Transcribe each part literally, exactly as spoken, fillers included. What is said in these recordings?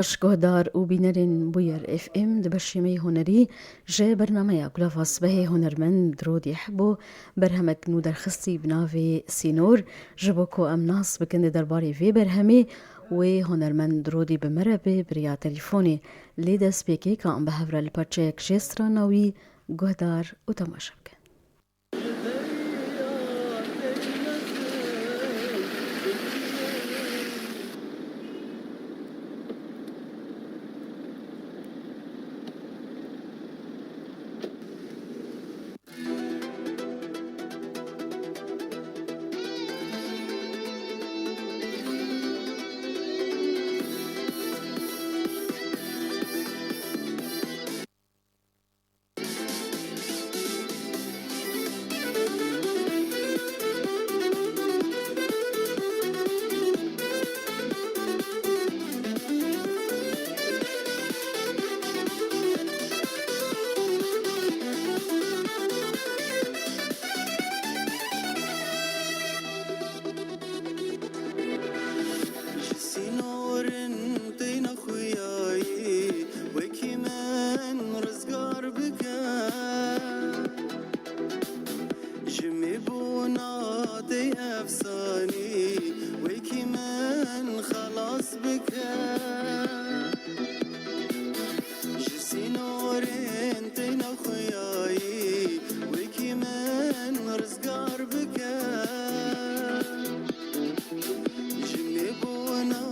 Baş guhdar û bînerên Bûyer F M, di beşê me yê hunerî ji bernameya Gulava Sibehê hunermend Rodî Hebo berhemek nû derxistî bi navê Sînor. Ji bo ku em nas bikin di derbarê vê berhemê, wê hunermend Rodî bi me re bê bi riya telîfonê. Lê destpêkê ka em bi hev re li parçeyek jê strana wî guhdar û temaşe bikin. Ji sînorin têne xuyayî, wekî min rizgar bike. Ji mêbûna tê efsanî, wekî min xelas bike. Ji sînorên têne xuyayî, wekî min rizgar bike. Ji mêbûna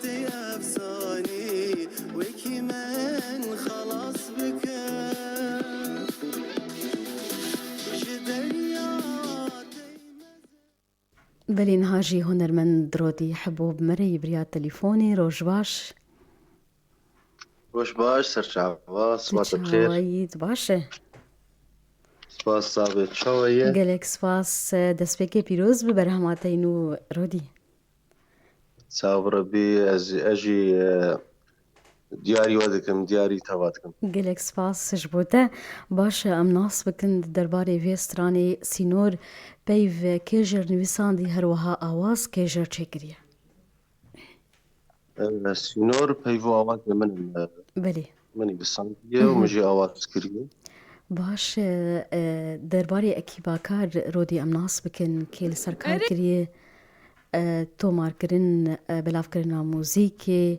tê efsanî, wekî min xelas bike. Ji derya tê Belê niha jî hunermend Rodî Hebo bi me re yî bi riya telîfonê. Roj baş. Roj baş, serçava, sibat bi xêr. Çawa yî, tu baş e? Spas, sabê, çawa ye? Gelek spas, destpêkê pîroz bi berhema te yî nû Rodî. Sağ ol Rebî, ez, ez jî, e, diyarî we dikim, diyarî teva dikim. Gelek spas ji bo te. Baş e, em nas bikin di derbarê vê stranê Sînor peyv kê jêr nivîsandî, her wiha awaz kê jêr çêkiriye? E, Sînor peyv û awazê min in, e, Belê. Min nivîsandiye û min jî awaz kiriye. Baş e, e, derbarê ekîba kar Rodî em nas bikin, kê li ser kar kiriye, e, tomarkirin, e, belavkirina muzîkê,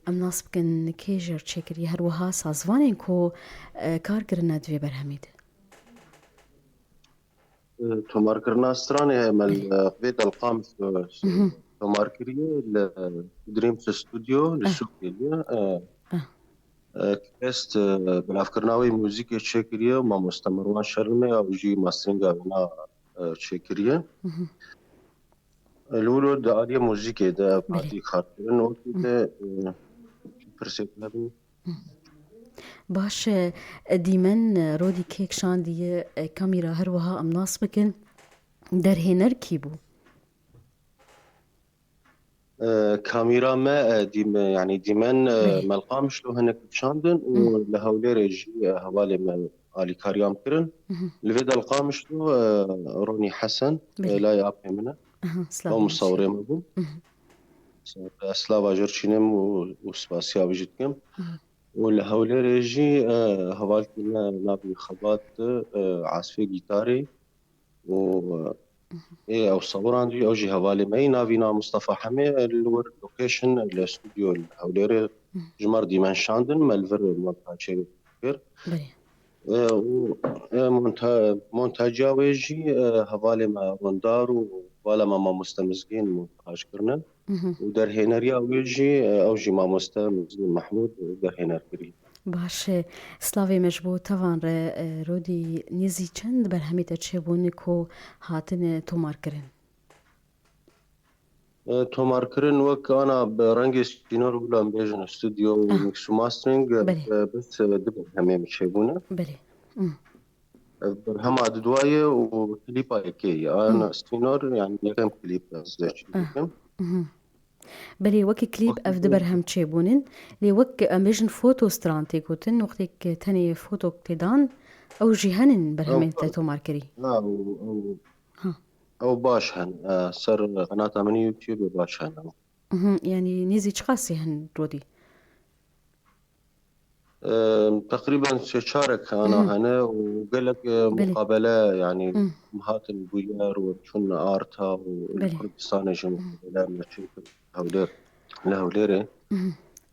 em nas bikin kê jêr çêkiriye, her wiha sazvanên ku, e, kar kirine di vê berhemê de. E, tomarkirina stranê heye me li, e, vê delqam, e, tomar kiriye li Dreams Studio li Sûkê ye. E, e, Kest, e, belavkirina wê muzîkê çêkiriye, mamoste Mirwan Şermê, ew jî masteringa wêna, e, çêkiriye. Li wir di aliyê muzîkê de hatî karkirin, wekî te, e, pirsê te hebin. Baş e, dîmen, e, Rodî kê kişandiye, e, kamîra her wiha em nas bikin. Derhêner kî bû? E, kamîra me, e, dîme, yanî dîmen, e, Belê. Melqamişlo hinek kişandin û Hı. li Hewlêrê jî, e, hevalê me alîkariya em kirin. Hı hı. Li vê de li Qamişlo, e, Ronî Hesen, Belê. e, layê apê min e. Aha, silav Ew û misawirê me bû. Mhm. Ez slava jê re çînim û, û spasiya wî jî dikim. Mhm. Û li Hewlêrê jî, e, hevalkî me navê Xebat, e, asfê gîtarê û, e, ê ew sawirandî, ew jî hevalê me yî, navî na Mustafa Hemê, e, li wir location, e, li stûdyo li Hewlêrê Mhm. ji me re dîmen şandin, me li vir montajê kir. Belê. E, û, e, monta-, montaciya wê jî, e, hevalê me Rondar û vala me mamoste Mizgîn montaj kirine. Mhm. Û derhêneriya wê jî, e, ew jî mamoste Mizgîn Mehmûd derhêner kiriye. Baş e. Slavê me ji bo tevan re, e, Rodî, nêzî çend berhemê te çêbûne ku hatine tomarkirin? E, tomarkirin wek ana bi rengê Sînor wilo em bêjin stûdyo û Ah. mix û mastering, e, Belê. e, bes, e, du berhemê min çêbûne. Belê. Hmm. E, berhema dudwa ye û klîpa yekê ye. Ana Hmm. Sînor, yani yekem klîp ez de çî Ah. dikim. Mhm. Belê, wekî klîp Wekî ev du klîp. berhem çêbûnin. Lê wek em bêjin foto stran tê gotin, wextê ku tenê fotok tê dan, ew jî henin berhemên Ew te tomar kirî. Ha, ew, ew, Ha. ew baş hen. E, ser qenata min YouTube baş hen. Mhm, yanî nêzî çiqasî hin Rodî? E, Teqrîben sê çarek ana hene û gelek e, muqabele, yanî, hatin bûyer û çûn Arta û Kurdistanê jî muqabele me çê kir Hewlêr, li Hewlêrê.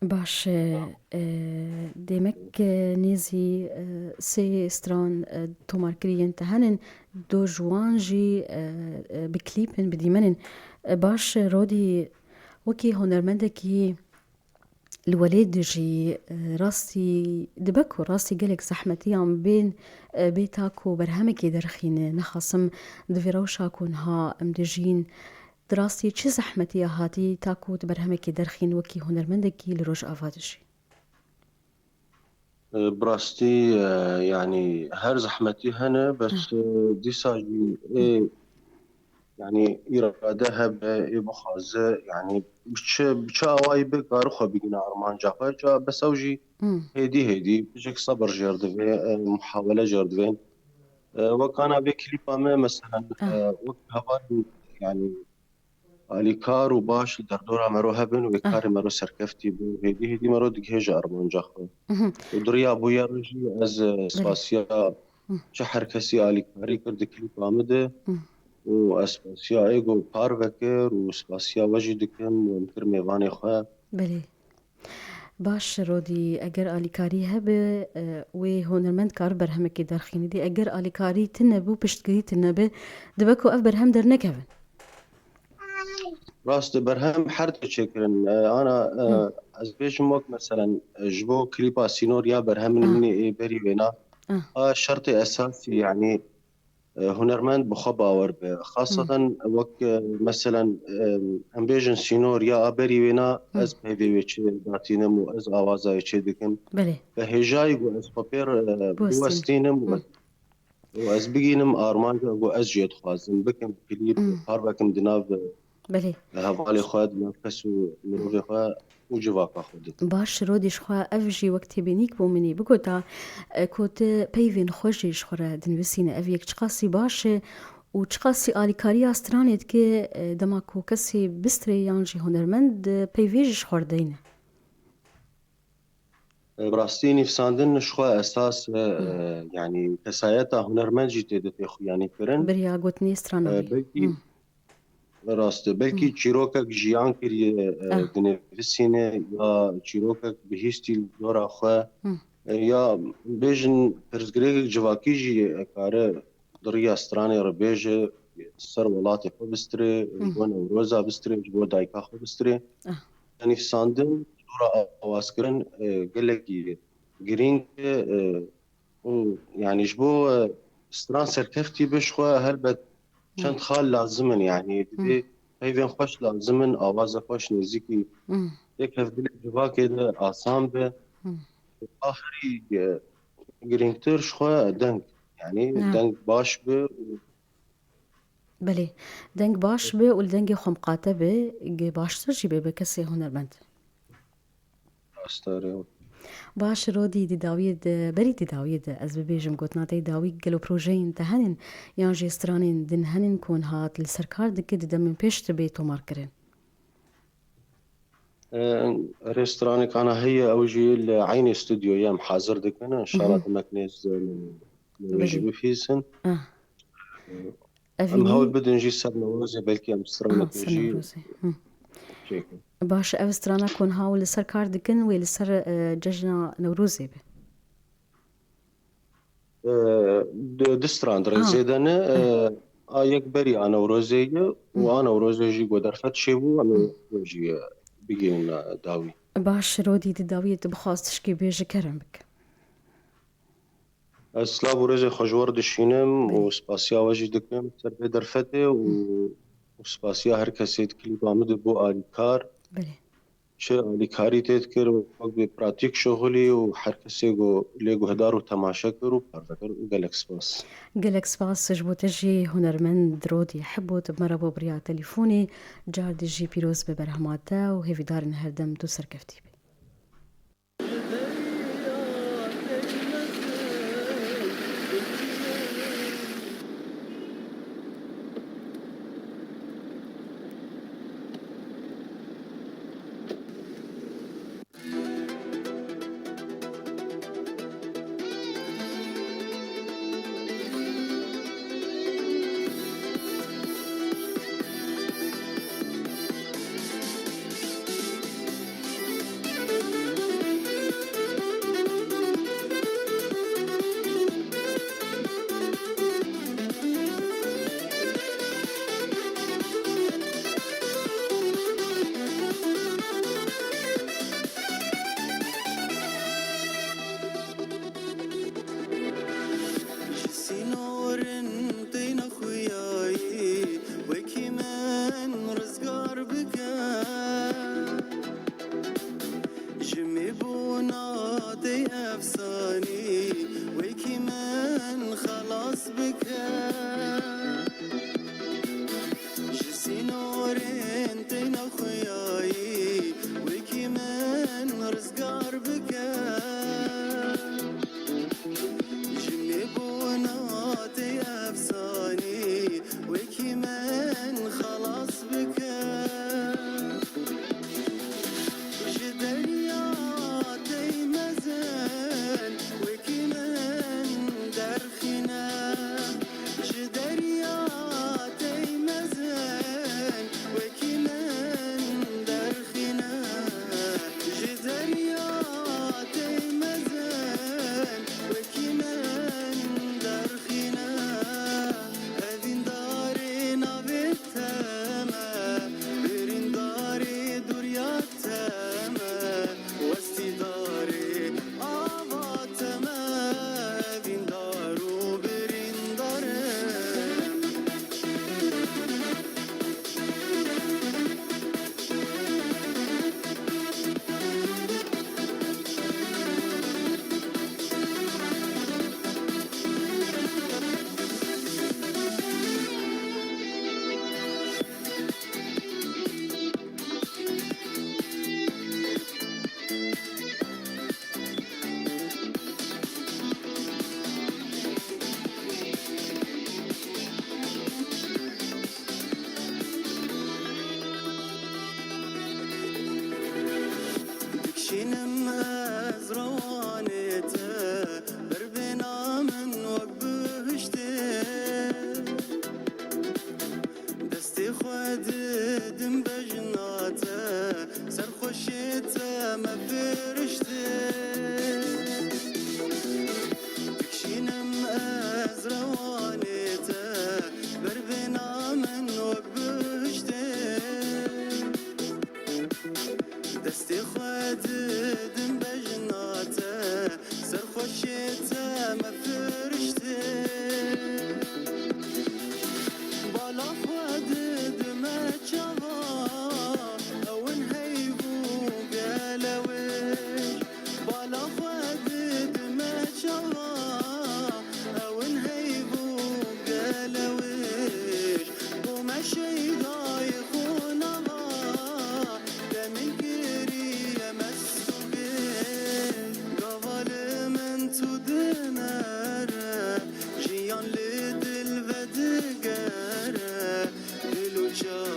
Baş e, e, demek e, nêzî e, sê stran e, tomarkirî yên te henin, do ji wan jî e, e, bi klîp in, bi dîmen in. E, baş e, Rodî, wekî hunermendekî li welêt dijî, e, rastî dibe ku rastî gelek zehmetiyan bên, e, bê ta ku berhemekê derxîne. Nexasim di vê rewşa ku niha em dijîn, di rastî çi zehmetiya hatî ta ku tu berhemekê derxîn wekî hunermendekî li Rojava dijî? E, Bi rastî, e, yanî her zehmetî hene, bes e, dîsa jî ê, yanî, îrade hebe, ê bixwaze, yanî, bi çi, bi çi awayî be, kare xwe bigihîne armanca xwe, ca bes ew jî hêdî hêdî, piçek sebir jêr divê, e, muhawele jêr divê. E, wek ana vê klîpa me, meselen, e, wek hevalên, yanî, alîkar û baş li derdora mero hebin û ê karê mero serkeftî bin, hêdî hêdî mero digihêje armanca xwe. Û di riya bûyerê jî ez, e, spasiya çi her kesî alîkarî kir di klîpa min de û ez spasiya ê ku parve kir û spasiya we jî dikim û em kir mêvanê xwe. Belê. Baş, Rodî, eger alîkarî hebe, e, wê hunermend kar berhemekê derxînî dî. Eger alîkarî tune bû, piştgirî tune be, dibe ku ev berhem dernekevin. Rast e, berhem her tê çêkirin. E, ana, e, ez bêjim wek meselen, e, ji bo klîpa Sînor ya berhemin minê ê berî wêna, a şertê esasî, yanî, e, hunermend bi xwe bawer be. Xaseten wek, e, meselen, e, em bêjin Sînor ya a berî wêna, ez peyvê wê çê datînim û ez awaza wê çê dikim. Belê. Bi hêjayî ku ez xwe pê re, e, biwestînim û ez û ez bigînim armanca ku ez jê dixwazim bikim, klîp, parvekim di nav, e, hevalê xwe, di nav kes û mirovê xwe û civaka xwe de. Baş, Rodî, ji xwe ev jî wek têbînîk bû min î bigota, e, ku tu peyvên xwe jî ji xwe re dinivîsîne. Ev yek çiqasî baş e û çiqasî alîkariya stranê dike, e, dema ku kesê bistrê yan jî hunermend, e, peyvê jî ji xwe re deyne. E, bi rastî nivîsandin ji xwe esas e, e, yanî kesayeta hunermend jî tê de tê xuyanî kirin. Biriya gotinê strana E, wî. Belkî, rast e, belkî çîrokek jiyan kiriye, e, dinivîsîne ya çîrokek bihîstî li dora xwe, e, ya bêjin pirsgirêkek civakî jî, e, kare di riya stranê re bêje, ser welatê xwe bistirê, ji bo Newroza bistirê, ji bo dayika xwe bistirê. Nivîsandin, dora awazkirin, e, gelekî girîng e, e, û, yanî, ji bo, e, stran serkeftî be, ji xwe helbet çend xal lazim in, yanî, divê peyvên xweş lazim in, awaza xweş nêzîkî yek hevdilê civakê de asan be. Û a herî, e, girîngtir ji xwe deng, yanî, deng baş be û Belê. Deng baş be û li dengê xwe miqate be, gi baştir jî bê bi kesê hunermend. Rast e, rê. Baş, Rodî, di dawiyê de, berî di dawiyê de, ez bibêjim, gotina te yê dawî, gelo projeyên te henin, yan jî stranên din henin ku niha tu li ser kar dikî, di demên pêş de bê tomarkirin? E, Rêstiranek ana heye, ew jî li eynê studyoyê em hazir dikin. Înşallah demek nêz, e, min jî bifîsin. Em hewl bidin jî ser Newrozê, belkî em stranek jî çêkin. Baş, ev strana ku niha li ser kar dikin, wê li ser, e, cejna Newrozê be. E, du, du stran dirê zêde ne. E, a yek berî a Newrozê ye û a Newrozê jî ku derfet çêbû, em ê jî, e, bigihînin dawî. Baş, Rodî, di dawiyê tu bixwaz tişkî bêje, kerem bike. Ez silav û rêzê xwe ji we re dişînim û spasiya we jî dikim ser vê derfetê û, û spasiya her kesê di klîba min de bû alîkar. Belê. Çi alîkarî tê dikir, wek bi pratîk şixulî û her kesê ku lê guhdar û temaşe kir û parve kir û gelek spas. Gelek spas ji bo te jî hunermend Rodî Hebû, tu bi me re bû bi riya telîfonê. Car dî jî pîroz be berhema te û hêvîdar in her dem tu serkeftî bî. Bona tê efsanî, wekî min xelas bike. Ji sînorên tê nexuyayî, wekî min rizgar bike. Ji nebûna tê efsanî, wekî min xelas bike. Ji derya tey mezin, wekî min derxîne. Ji derya tey mezin, wekî min derxîne. Ji derya tey mezin, wekî min derxîne. Evîndarê navê te me, birîndarê dûriya te me, westîdarê ava te me, evîndar û birîndar e. Dikişînim ez rewanê te, ber bêna min wek bihiştê. Destê xwe didim bejna te, serxweşê te me firiştê. Dikişînim ez rewanê te, ber bêna min wek bihiştê. Destê xwe didim bejna te, serxweşê te me firiştê. Bala xwe didime çava, ew in heyv û gelewêj. Bala xwe didime çava, ew in heyv û gelewêj. Bûme şeydayê xwe nava, te min kiriye mest û bêj. Gava li min tu dinere, jiyan li dil vedigere. Dil û çav